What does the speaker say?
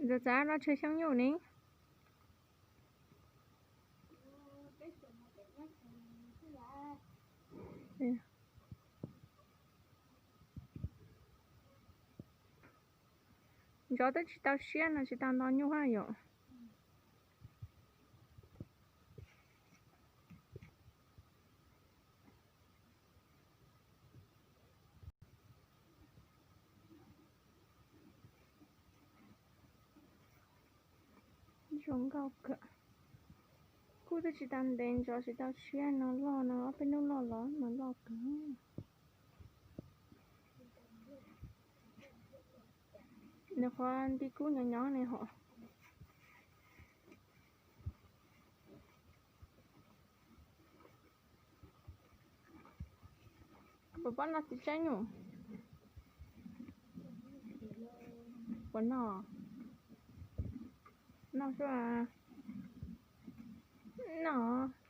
Ntxawm txav los tshuav xyoob nyuj ne. Ntxov twb tsis tau siab no tsis tau nto nyuj ha yom. Zoo nkauj kawg. Kub twb tsis tau ntev, ntxov tsis tau siab no loj no, ob peb hnub loj los mas loj kawg. Nws qhuav nti kub nyob nyob ne hos. Puas pom no txiv tseeb nyuj? Puas noj? Noj xwb. Noj.